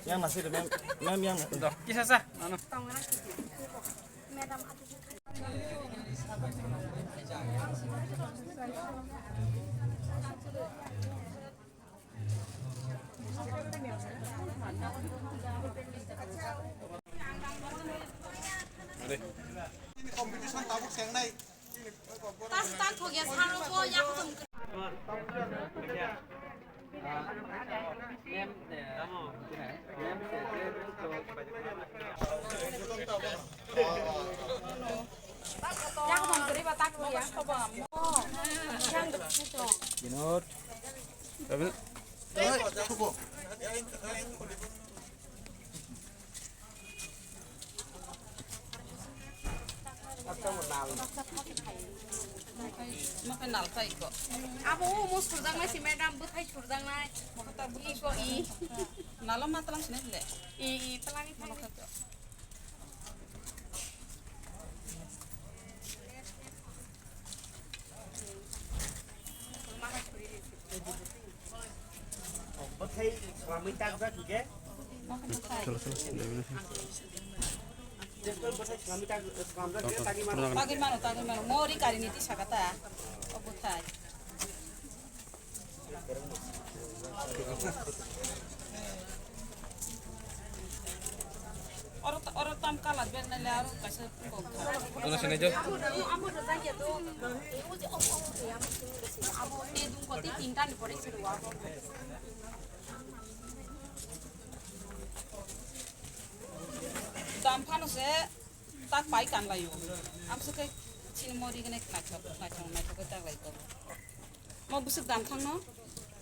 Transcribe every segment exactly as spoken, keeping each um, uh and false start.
Yang nasi de mem, mem yang. Kisa sa, ano? Makai nal kai ko. Abo o mo surjak nai si madam, bwthai surjak nai. Iko i. Nalo ma tlang sini le. I, i tlang i tlang. Bwthai swlamwi takjak hwnkhe. Chalo, chalo, chalo. Bwthai swlamwi tak-, swlamjak hwnkhe tagwi mano. Tagwi mano, tagwi mano. Mo ri kari ni tisa kata. O bwthai. Oro, oro tam kalar bernai le aro kaisa. Ano sinai jo? Dam phano se tak pai kan laio. Amswk khe chini mori gwnai naithok, naithok, naithok khe tak lai ko. Mo bwswk dam thangno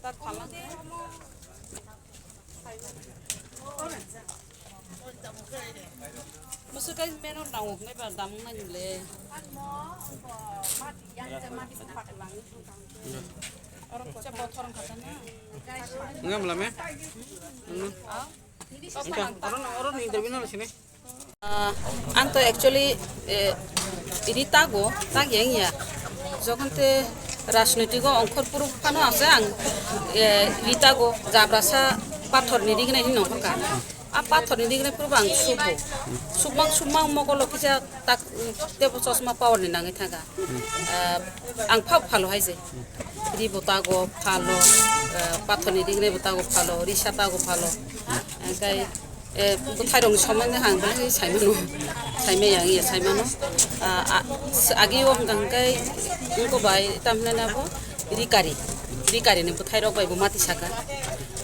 tak phalna. Bwswk kai meno nangok nai ba dam nai le. Oro kisa bothor wngkha ta na. Ngam lame. Engka, oro, oro ni interview no sini. Ah, ang to actually, eh, ri tago, tag yang ya. Jokhon te rajnoitiko ongkhor puruk phano ase ang, eh, ri tago, jabrasa pathor ni rignai hino hoka. A pathor ni rignai puruk ang subo. Submang, submang mogolo kisa tak, tebo chosma power ni nangwi thanga. Ah, ang pha phalo hai je. Ri bo tago phalo, eh, pathor ni rignai bo tago phalo, risa tago phalo. Engkai Eh, bwthairokni somoinde ang belai saimano, saimaya wngya saimano. Ah, ah, s-, agi o hwnkha hwnkhe wngko bai tamhinani abo rikari, rikarini bwthairok bai bo mati saka.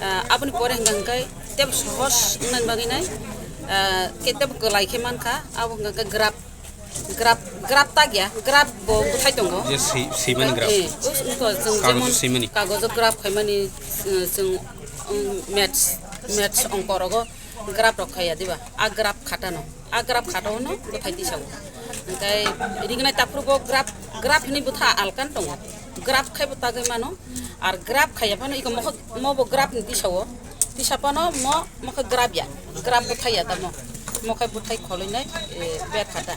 Ah, aboni pore hwnkha hwnkhe tebo sohos wngnani bagwi nai, ah, khe tebo kwlai khe mankha, abo hwnkha hwnkhe graph. Graph, graph tagya, graph bo bwthai tongo. Je si-, simani graph. Eh, us-, uko chwng kagojo jemon simani. Kagojo graph khaimani, eh, chwng, um, maths, maths ongkorogo graph rok khaiya diba? A graph khatano, a graph khatano bwthai tisao. Hwnkhe rignai taphuru bo graph, graph hinwi bwtha alkan tongo. Graph khai bo tagwi mano, ar graph khaiya phano iko mokho, mo bo graph ni tisao. Tisa phano mo, mo khe grab ya, grab bwthai ya tamo. Mo khe bwthai kholwi nai, eh, ber kha ta.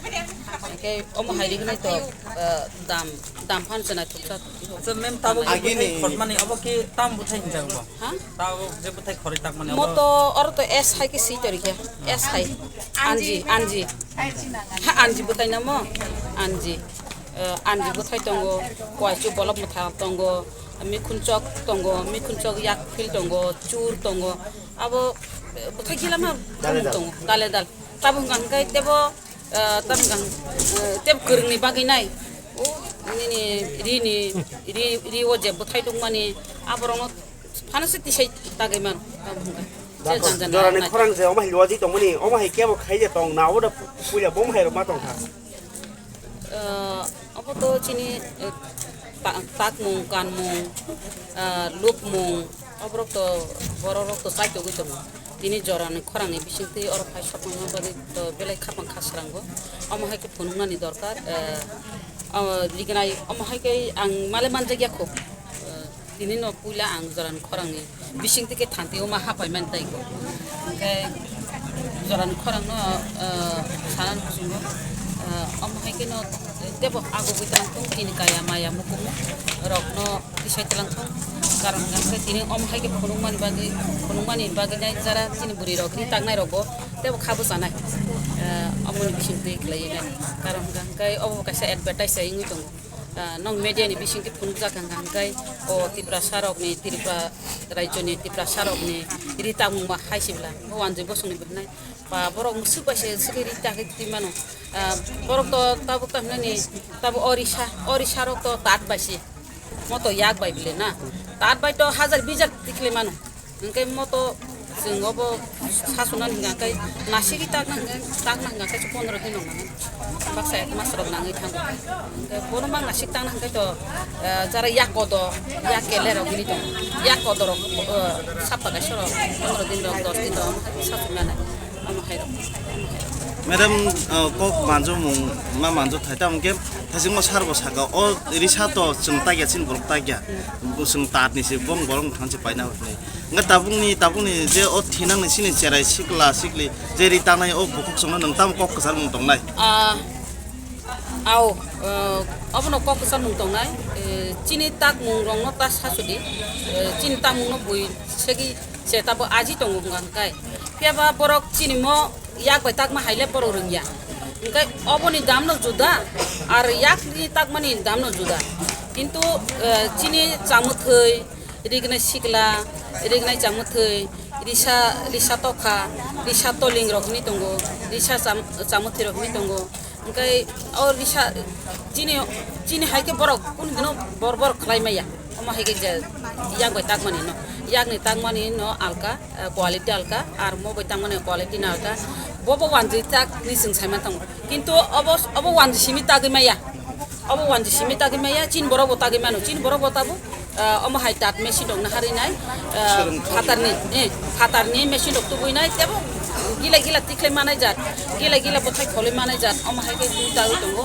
Hwnkhe omo hai rignai to, eh, dam, dam phano se naithok sa. Acha, ma'am, tabuk je bwthai khormani, obo khe tam bwthai hinjak bo? Ha? Tabuk je bwthai khorwi takmani, mo obo? To, oro to S hai khe swi tori khe. S hai. Anji, anji. Ha, anji bwthai na mo? Anji. Eh, anji bwthai tongo, koichu bolop mwthang tongo, mikhunchok tongo, mikhunchok yakphil tongo, chur tongo. Abo, eh, bwthai gila ma dale dal tongo, dale dal. Tabuk hwnkha hwnkhe tebo, eh, tabuk hwnkha, eh, tebo kwrwngni bagwi nai. O nini rini, ri, ri o je bwthai tongmani, aborokno phano se tisai tagwi man. Tabuk hwnkha. Je jan jan jorani nai. Khorang je omo hai logi tongmani, omo hai kebo khai je tong na, obo da puila bo omo hai rok ma tong kha. Eh, obo to chini, eh, ta-, takmung, kanmung, eh, lukmung, oborok to, bororok to chaitogwi tongo. Tini jorani khorangni bisingtwi oro phai sokmangma bagwi to belai khapang kha srango. Omo hai khe phunuknani dorkar, eh, omo rignai, omo hai khe ang male manjakya kho. Eh, Tini no puila ang jorani khorangni bising tike thanti oma hapai mani tai ko. Hingke jorani khorang no, eh, sana muchungo, eh, omo hai khe no tebo ago gwi tlang thung, tini kaya maya mukumu rok no kisai tlang thung. Karon hwnkha khe tini omo hai khe phunukmani bagwi, phunukmani bagwi nai jara chini bwrwi rok ri taknai rok bo tebo kha bwchanai. Eh, omoni bising twi khlaiwi nai. Karon hwnkha khe obo kaisa advertise wngwi tongo. Ah, nong media ni bising twi phunukjak hwnkha hwnkhe o Tiprasa rokni, Tripura rajyo ni Tiprasa rokni ri tangmung ma hai sibla. O wanjwi bosongni bwrwnai. Ba borok musuk bai se sili ri ta khe twi mano. Ah, borok to tabuk ta hwnani, tabuk orisa, orisa rok to tat bai se. Moto yak bai bile na. Tat bai to hajar bijak tikhle mano. Hwnkhe moto chwng obo sasunani hwnkha khe nasigi takna hwnkha, takna hwnkha khe pondro din rok nango. Baksa ek mas rok nangwi thango. Hwnkhe bono mang nasik takna hwnkhe to, ah, jara yak kodo, yak kele rok hini tong. Yak kodo rok, ah, sapta kaisa rok, pondro din rok, dos din rok, sasunani. Madam, uh, kok manjomung ma manjo thai, tamo khe thaichingma sar bo saka, o risa to chwng takya, chini borok takya, chwng tat ni se bong borok thang se paina hwnwi. Nga tabukni, tabukni je o thinang ni chini cherai sikla sikli je ri tanai o bukhuk chwngno nwng tamo kok kwchar mung tongnai? Ah, ao, uh, obono kok kwchar mung tongnai, eh, chini takmung rokno ta sasudi, eh, chini takmung no bui segi se tabo aji tongo hwnka hwnkhe. Phiya ba borok chini mo yak bai takma hai le borok rwngya. Hwnkhe oboni dam no juda, ar yakni takmani dam no juda. Kintu, eh, chini chamwthwi, rignai sikla, rignai chamwthwi, risa, risa tokha, risa toling rok hwnwi tongo, risa cham-, chamwthwi rok hwnwi tongo. Hwnkhe o risa chini, chini hai khe borok kunu dino bor bor khlai maya. Omo hai khe je yak bai takmani no, yakni takmani no alka, eh, quality alka, ar mo bai takmani quality no alka. Bo bo wanjwi tak ni chwng sai man tongo. Kintu obo, obo wanjwi simi tagwi maya. Obo wanjwi simi tagwi maya, chini borok bo tagwi mano. Chini borok bo tabuk, eh, omo hai tat machine rok naharwi nai, eh, phatarni, eh, phatarni machine rok tubui nai, tebo gila gila tikhlai manai jat, gila gila bwthai kholwi manai jat, omo hai khe twi tagwi tongo.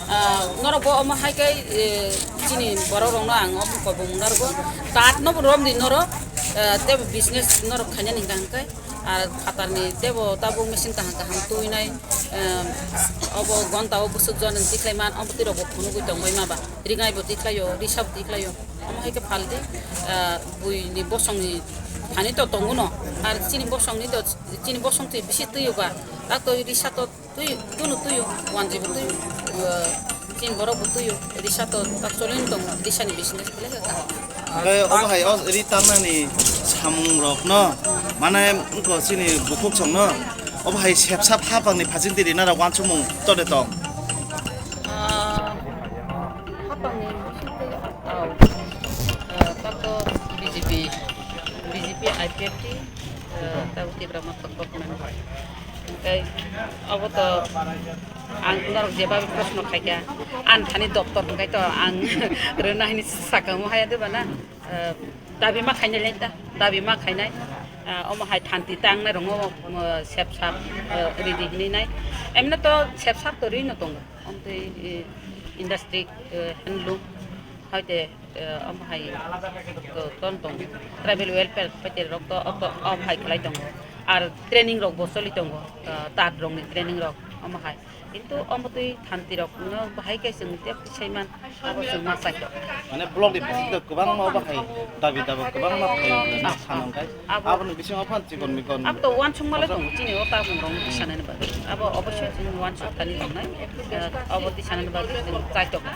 Ah, norok bo omo hai khe, eh, chini borok rokno ang omo kobong narwgo. Tat no bo romdi norok, eh, tebo business norok khainani hwnkha hwnkhe, ar phatarni tebo tabuk machine kaham kaham twi nai, eh, obo gonta o bwswk jon tikhlai man, omo twi rok bo phunugwi tongbai ma ba, ringai bo tikhlaio, risa bo tikhlaio, omo hai khe phaldi, eh, buini bosongni thani to tongo no, ar chini bosongni to, chini bosong twi bisi twi o ba, tak to risa to Twi, tunu twi, wanjwi bo twi, uh, chini borok bo twi, risa to tak choli tong, risa ni business khlai kha kaham. Hwnkhe obo hai o ri tangnani samung rok no, mane wngkha chini bukhuk song no, obo hai sepsap hapang ni phajin twi rina rok wansukmung tode tong. Ah, hapang ni bising twi, oh, ah, tak to B J P, B J P, I P F T, ah, tak Tipra Motha government. Hwnkhe obo to ang norok jeba proshno khaikha, ani thani doctor hwnkhe to ang rwna hini sakamo haya de bana, eh, dabi ma khainai lai ta, dabi ma khainai, eh, omo hai thanti tangnai rokno, eh, sepsap, eh, ridi hinwi nai, emne to sepsap to rino tongo, omtwi, eh, industry, eh, handloom, Haide, eh, omo hai to ton tongo. Tribal welfare paite rok to oto omo hai khlai tongo. Ar training rok bo choli tongo. Eh, tat rok ni training rok omo hai. Kintu omo twi thanti rok no bahai khe chwng tei sai man abo chwng ma chai tongo. Mane block ni bising to kwbangma obo hai dabi dabi kwbangma phai hwnwi Ah, sanon ah. Kai. Abo Aboni bisingo phan chikon mikon. Abo to wansukma le tongo chini o tabung rok tisanani bagwi. Abo obossoi chwng wansuk thani tongnai. Eh, abo tisanani bagwi chwng chai tongo.